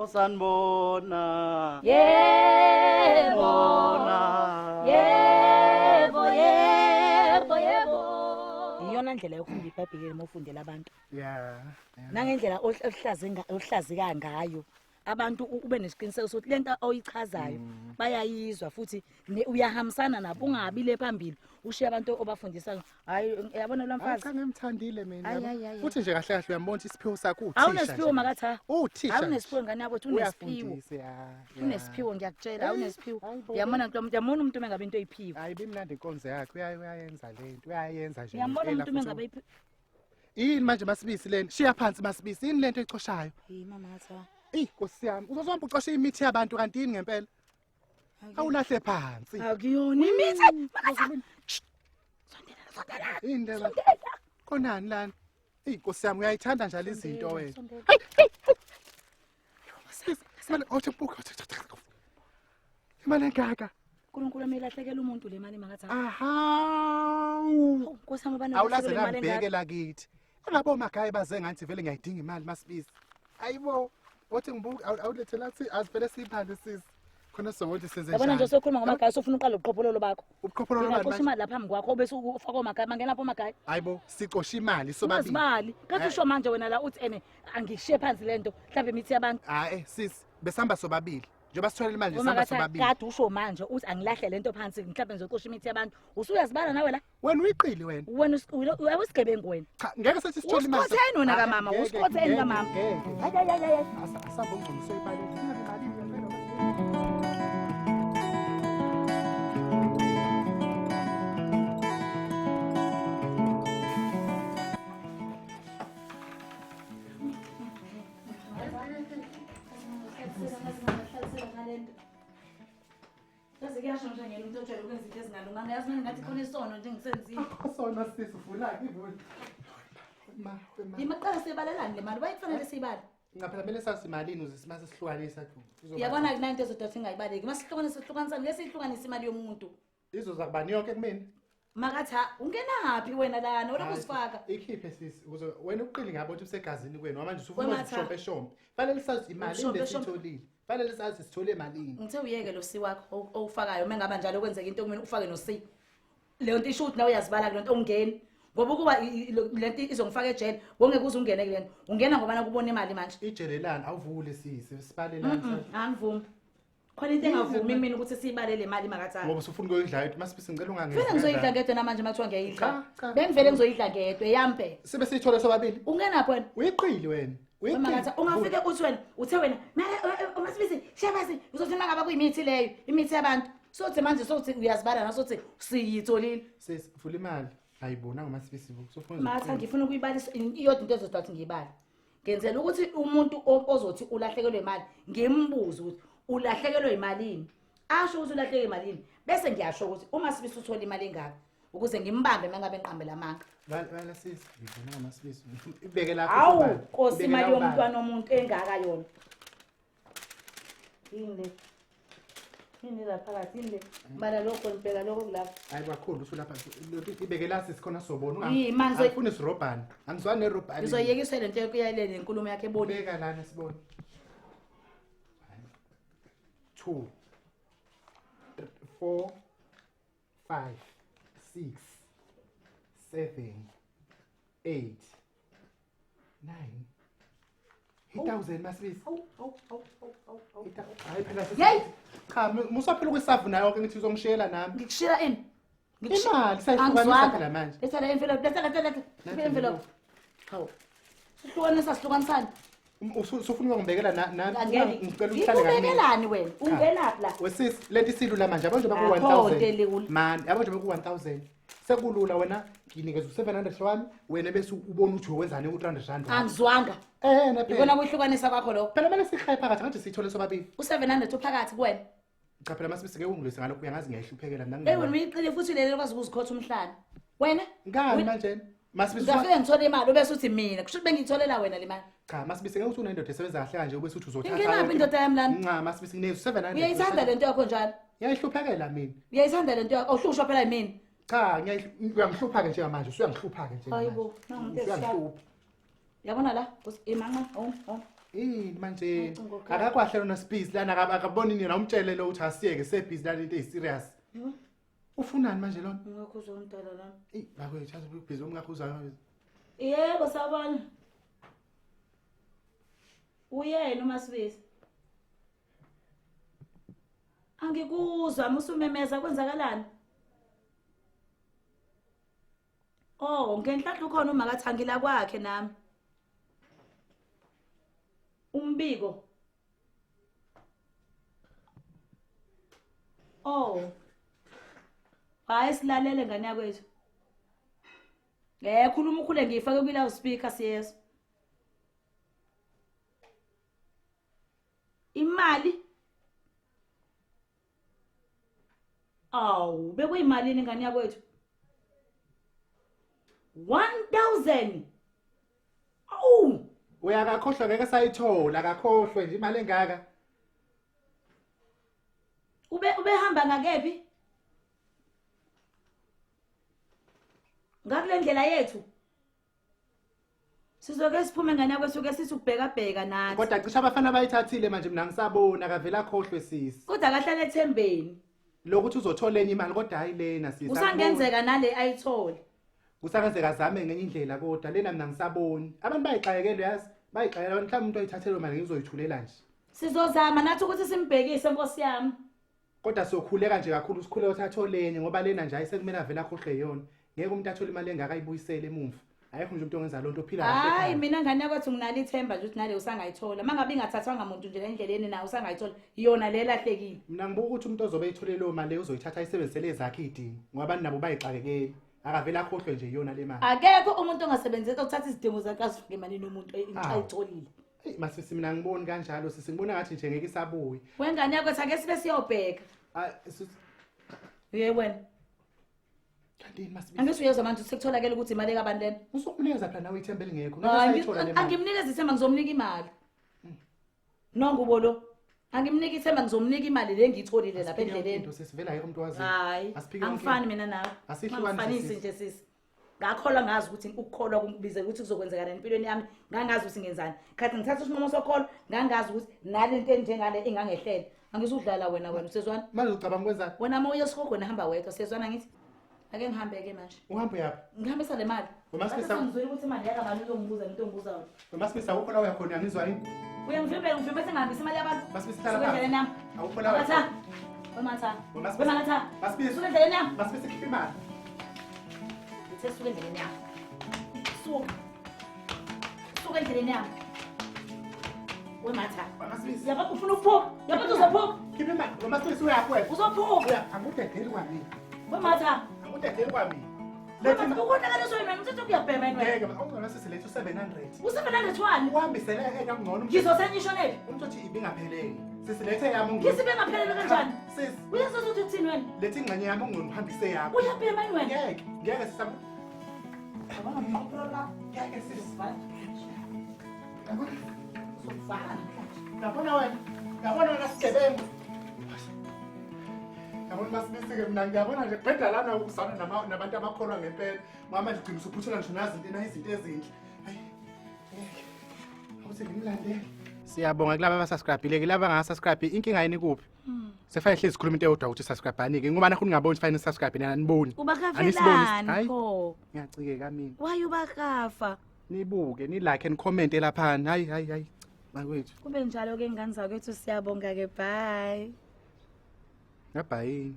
Osanibona. Yebo. Bona. Yebo, yebo, yebo. Iyona ndlela yokufunda iBhayibheli uma ufundela abantu. Yeah. Yeah. Nangendlela ohlazika ngayo abantu ube nesiqiniseko sokuthi lento oyichazayo bayayizwa futhi uyahambisana nabo, ungabi le phambili ushiye abantu obafundisa. Hayi, uyabona lo Hayi mfazi. cha, ngimthandile mina. Ayi, Yabo. ayi, ayi. Futhi nje kahle kahle uyambona ukuthi isiphiwo sakhe uthisha. Awunesiphiwo nje. makatha. Uthisha. Awunesiphiwo ngane yabo, uthi unesiphiwo. Uyafundisa, ya, ya. Unesiphiwo, ngiyakutshela, awunesiphiwo. Hayi bo. Uyamona nto, uyamona umuntu mengabe into eyiphiwe. Hayi, bimnandi inkonzo yakhe, uyayenza lento, uyayenza nje. Uyambona ngempela umuntu futhi. mengabe iphiwe. Yini manje Masibisi lena? Shiya phansi Masibisi, yini lento oyicoshayo? Hey mama tha. Eyi Nkosi yami, uzohamba ucosha imithi yabantu kanti yini ngempela? Awulahle phansi. Akuyona imithi. Makatha. Sondela, sondela. Yini le? Sondela. Konani lana? Eyi Nkosi yami, uyayithanda njalo izinto wena. Sondela. Imali othi buka. Imali engaka. uNkulunkulu ameyilahlekela umuntu le mali makatha. Ahawu. Nkosi yami, abantu Awulaze balahlekelwe imali nangibheke engaka. lakithi. Angabo magayi baze ngathi vele ngiyayidinga imali Masibisi. Ayibo. Othi ngibuka awulethe lathi azivele siyibhale sisi. Khona sokuthi senze Yabona nje njani. sokhuluma ngomagayi, sofuna uqala ubuqhophololo bakho. Ubuqhophololo bani Ngingacosha manje? imali lapha phambi kwakho bese ufaka omagayi, bangena lapho omagayi. Hayibo, sicosha imali sobabili. Ungazibali. Kathi usho manje wena la uthi ene angishiye phansi lento, mhlawumbe imithi yabantu. Hayi sisi, besihamba sobabili. Njengoba sithola imali nje sihamba Uma kathi sobabili. kade usho manje uthi angilahle lento phansi, mhlawumbe ngizocosha imithi yabantu. Usuyazibala nawe la? Wena uyiqili wena. Wena awusigebengu wena. Cha, ngeke sethi sithole imali. Usikhotheni wena Hayi, kamama, ngeke, usikhotheni ngeke, kamama. ngeke. Hayi hayi hayi hayi. Asambe ungcono soyibalile. Singabe imali ngempela. Yazi kuyasho nje ngena umuntu ojwayele ukwenza into ezingalunganga. Yazi manje ngathi khona isono nje ngisenzile. Sona sisi uvula ivula. Ma, ma. Yima kuqala siyibalelani le mali? Wayekufanele siyibale. Ngaphela kumele sazi imalini uze simase sihlukanisa. Uyabona kunanto ezododa ukuthi ingayibaleki. Uma sihlukanisa sihlukanisa ngeke siyihlukanise imali yomuntu. Izoza kubani yonke kumina? Makathi ha, ungenaphi wena lana? Wena kuzifaka. Ikhiphe sisi ukuze wena uqili ngabo ukuthi usegazini kwenu manje usufuna Wena ukushompe shompe. Fanele sazi imali Ubushompe shompe. lesitholile. Fanele sazi sithole imalini. Ngithe uyeke lo si wakho owufakayo uma ngaba njalo kwenzeka into kumina ufake no C. Leyo nto isho ukuthi nawe uyazibala kule nto ungeni. Ngoba ukuba lento izongifaka ejele, wongeke uze ungene kule nto. Ungena ngoba nakubona imali manje. Ijelelani awuvule sisi sibalelani. Angivumi. Khona into engavumi mina ukuthi siyibale le mali makathana. Ngoba usufuna ukuyidla yodwa Masibisi ngicela ungangenzi. Vele ngizoyidla ngedwa namanje makuthiwa ngiyayidla. Cha, cha. Bengivele ngizoyidla ngedwa eyambe. Sibe siyithole sobabili. Ungenaphi wena? Uyiqili wena. Uyiqili. Makatha ungafike uthi wena uthe wena mele uMasibisi shebasi uzothi mangaba kuyimithi leyo imithi yabantu. Sothi manje sothi uyazibala nasothi siyitholile. Sisi vula imali. Ayibona ngoMasibisi bo. Usufuna Makatha ngifuna ukuyibalisa iyodwa into ezothi ukuthi ngiyibale. Ngenzela ukuthi umuntu ozothi ulahlekelwe imali ngimbuze ukuthi ulahlekelwe imalini. Asho ukuthi ulahlekelwe imalini bese ngiyasho ukuthi uma sibisi uthola imali engaka ukuze ngimbambe mangabe ngiqambela amanga. Bala sisi ngibona ngoMasibisi. Ibeke lapho. Hawu ubale. Nkosi Ibeke imali la ubale. yomntwana womuntu engaka yona. Yini le? Yini la phakathi yini le? Bala lokho ngibheka lokho kulapho. Hayi kakhulu usulapha. Ibeke la sisi khona sobona. Yini, manje- Angifuni sirobhani. Angizwani nerobhani. Ngizoyekiswa lento yokuyalele lenkulumo yakhe ebonile. Beka lana sibone. 2 4 5 6 7 8 9 1000 Masibisi. Awu awu awu awu awu awu. Hayi phela sisi. Yeyi! Cha, musaphela ukwisavu nayo yonke ngithi uzongishiyela nami. Ngikushira ini? Imali sayihlukanisa phela manje. Letha la envelope, letha letha letha. Letha Envelope. Hawu. Sihlukanisa sihlukanisani? Usufuna ukungibekela nami Angeke. ngicela uhlale kancane. Ngikubekelani wena? Ungenaphi la? Wesisi lento isilula manje yabo nje baku Akho nto 1000. elula. Man, yabo nje baku 1000. Sekulula wena nginikeza u700 wami wena bese ubona ukuthi wenzani u300 rand. Angizwanga. Eh na Ikona phela. kuhlukanisa kwakho lokho. Phela manje sihaye phakathi ngathi siyithole sobabili. U700 uphakathi kuwena. Cha phela Masibisi ke ungilwise ngalokho uyangazi ngiyahluphekela mina. Hey wena uyiqile futhi leli lokwazi ukuzikhotha umhlana. Wena? Ngani manje? Masibisi Ngizafike ngithole imali ubese uthi mina kusho ukuthi bengiyitholela wena le mali. Cha Masibisi ngeke uthi unendoda esebenza kahle kanje ubese uthi uzothatha. Ingenaphi yonke- indoda yami lana? Nca Masibisi nginezwe 700. Uyayithanda lento yakho njalo. Ngiyayihluphekela mina. Uyayithanda lento yakho. Awuhlushwa phela yimina. Cha uyangihlupha ke njengamanje usuyangihlupha ke njengamanje. Hayibo, nangu umuntu Usuyangihlupha. Yabona la? Imanqa, oh oh. Yini manje? Akakwahle lona Sibisi lana, akaboni nina umtshele lo ukuthi asiyeke sebhizi lana into eyiserious. Ufunani manje lona? Ungakhuza umdala lana. Ey, bakwethu yazi ubhizi umngakhuza. Yebo sawubona. Uyena uMasibisi. Angikuzwa musumemeza kwenzakalani? Oh, ngenhlanhla ukhona umakathangila kwakhe nami. Umbiko. Oh. Hayi silalele ngane yakwethu. Khuluma ukhule ngiyifake kwi loudspeaker siyezwa. Imali. Awu, bekuyimalini ngane yakwethu? 1000. Awu, Uyakakhohlwa ngeke sayithola, akakhohlwe nje imali engaka. Ubehamba ngakephi? Ngakule ndlela yethu. Sizoke siphume ngane yakwethu ke sithi ukubheka bheka nathi. Kodwa cishe abafana bayithathile manje mina ngisabona akavela akhohlwe sisi. Kodwa akahlale ethembeni. Lokuthi uzothola enye imali kodwa hayi lena sisi. Usangenzeka nale ayithole. Kusangenzeka azame ngenye indlela kodwa lena mina ngisaboni. Abantu bayixakekele yazi, bayixakekele abantu mhlawumbe umuntu oyithathele mali ngizoyithulela nje. Sizozama nathi ukuthi simbhekise Nkosi yami. Kodwa sokhuleka nje kakhulu sikhuleka ukuthi athole enye ngoba lena nje ayisekumele avele akhohlwe yona. Ngeke umuntu athole imali engaka ayibuyisele emuva. Ayikho nje umuntu ongenza lonto ophila kahle. Hayi mina ngane yakwethu nginalo ithemba nje ukuthi nale usangayithola. Mangabe ingathathwanga muntu nje endleleni nawe usangayithola. Yona le lahlekile. Mina ngibuka ukuthi umuntu ozobe eyithole leyo mali uzoyithatha ayisebenzisele ezakhe izidingo ngoba abantu nabo bayixakekele. Akavele akhohlwe nje iyona le mali. Akekho umuntu ongasebenzisa ukuthatha izidingo zakhe azifake emalini yomuntu ayitholile. Hey masisi mina ngiboni kanjalo sisi ngibona ngathi nje ngeke isabuye. Wengane yakwethu ake sibe siyobheka. Hayi sisi. Yebo wena. Kanti masibisi. Angithi uyezwa manje sekutholakele ukuthi imali kabani lena. Usukunikeza phela nawe ithemba elingekho. Ngeke sayithola le mali. Angimnikeza ithemba ngizomnika imali. Nongubo lo. Angimnika ithemba ngizomnika imali le ngiyitholile lapha endleleni. Into sesivela ayikho umuntu waziyo. Hayi. Angifani mina nawe. Asihlukanise nje sisi. Ngakholwa ngazi ukuthi ukukholwa kumbize ukuthi kuzokwenzeka empilweni yami, ngangazi ukuthi ngenzani. Khathi ngithatha isinqumo sokholwa, ngangazi ukuthi nale nto enjengale ingangehlela. Angizudlala wena usezwana. Manje ucabanga kwenzani? Wena uma uye esihogweni hamba wedwa, siyezwana ngithi. Ake ngihambe ke manje. Uhambe uyaphi? Ngihambisa le mali. Umasibisa ngizwile ukuthi imali yakabani uzongibuza into ongibuza yona. Umasibisa akukho la uya khona ngizwa yini? Uyangivimbela ngivimba sengihambisa imali yabantu. Masibisa hlala phansi. Awukho la uya. Wematha. Wematha. Masibisa. Suka endleleni yami. Masibisa khipha imali. Ngithe suka endleleni yami. Suka. Suka endleleni yami. Wematha. Masibisa. Yabo ufuna ukuphuma. Yabo uzophuma. Khipha imali. Umasibisa uyaphi wena? Uzophuma. Angudedeli kwami. Wematha. Angudedeli kwami. Lethi ukonakaliswa yini wena umthetho kuyabhema yini wena? Ngeke awungcono sisi lethu 700. U700 wani? Uhambisele enye ngcono. Ngizosenyishonephi? Umuntu othi ibingaphelele. Sisi lethe yami ngcono. Ngisibe ngaphelele kanjani? Sisi. Uyazwa ukuthi uthini wena? Lethi ingxenye yami ngcono uhambise yakho. Uyabhema yini wena? Ngeke, ngeke sisi. Yabona ngikhophela lapha. Ngeke sisi. Yabona. Uzovala namhlanje. Yabona wena. Yabona wena sigebengu. Yabona masibisi-ke mina ngiyabona nje kubheda lana ukuzana nabantu abakholwa ngempela. Ngoba manje ugcina usuphuthela ngisho nazi into izinto ezinhle. Hayi. Ngeke. Awuthi ngimlandele. Siyabonga kulaba abasubscribe-ile ke laba abangasubscribe inkinga yini kuphi? Sefanele hlezi sikhuluma into eyodwa ukuthi subscribe-ani ke ngoba nakho ningaboni fanele subscribe nina aniboni. Ubakafelani pho? Ngiyacikeka mina. Why ubakafa? Nibuke, ni like and comment laphana. Hayi hayi hayi. Bakwethu. Kube njalo ke ngane zakwethu siyabonga ke bye. Ngabhayi.